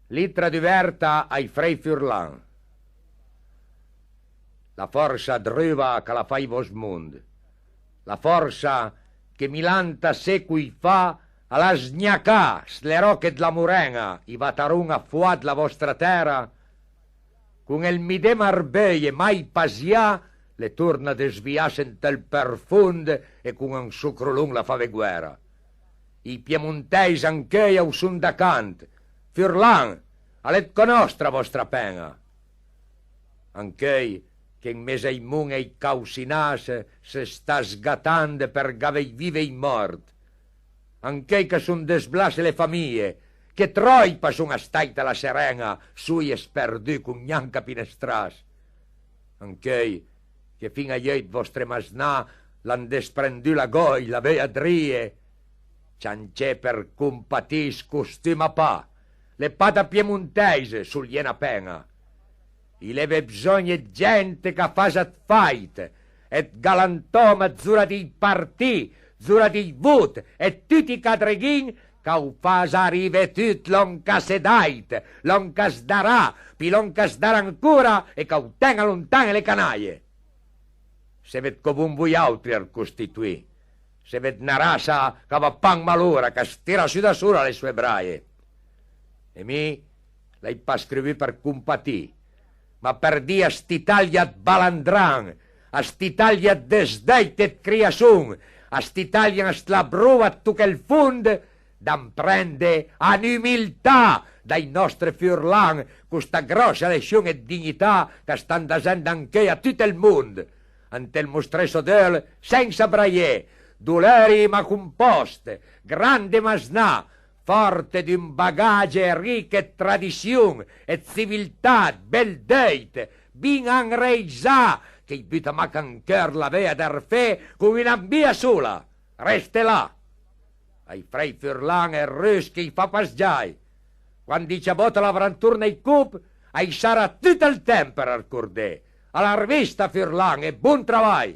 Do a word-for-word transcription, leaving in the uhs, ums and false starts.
Litra duverta ai frei furlan. La fòrsa druva ch'a l'ha fà i vòst mond, la fòrsa che milanta sécoj fa a l'ha sgnacà s'le ròche dla Moren-a, i vataron a foà dla vòstra tèra, con ël midém arbeuj e mai pasià, le torna dësviasse ant ël përfond e con un socrolon la fave guèra. I piemontèis ancheuj a u son dacant. Furlan, a l'é 'dcò nòstra vòstra pen-a. Ancheuj che an mes ai mon e ai causinàs se sta sgatant për gavèj vive i mòrt. Ancheuj ch'a son dësblasse le famije, che tròip a son a stàit a la seren-a, soj e sperdù con gnanca pì në stras. Ancheuj che fin a j'euj 'd vòstre masnà l'han dësprendù la gòj, la veuja 'd rie, ciancé për compatì i s'costuma pa, l'é pa da piemontèis, s'ol j'é na pen-a. I leve bzògn 'd gent ch'a fasa 'd fàit, 'd galantòm a zura dij partì, zura dij vot e 'd tuti i cadreghin ch'a u fasa arivé tut lòn ch'a s'é dàit, lòn ch'a s'darà, pì lòn ch'a s'darà ancora e ch'a u ten-a lontan le canaje. Seve 'dcò bon vojàutri a 'r costituì, seve 'd na rassa ch'a va pa an malora, ch'a s'tira sù da sola le soe braje. E mi l'hai pa scrivù për compatì, ma për dì a st'Italia 'd balandran, a st'Italia 'd dësdeuj e 'd criasson, a st'Italia a s'la brova 'd toché ël fond, d'amprende an umiltà dai nòstre furlan costa gròssa lession 'd dignità ch'a stan dasend ancheuj a tut ël mond, ant ël mostré sò deul sensa braié, doleuri ma compòst, grande masnà, fòrte d'un bagage rich 'd tradission, 'd civiltà, 'd bel deuj, bin anreizà, ch'i buta mach an cheur la veuja d'ërfé con una mbia sola. Reste là. Ai frei furlan e 'l russ ch'i fa pas giaj. Quand ij ciabòt a l'avran tornà ij cop, a-i sarà tut ël temp për arcordé. A la revista, furlan, e bon travaj!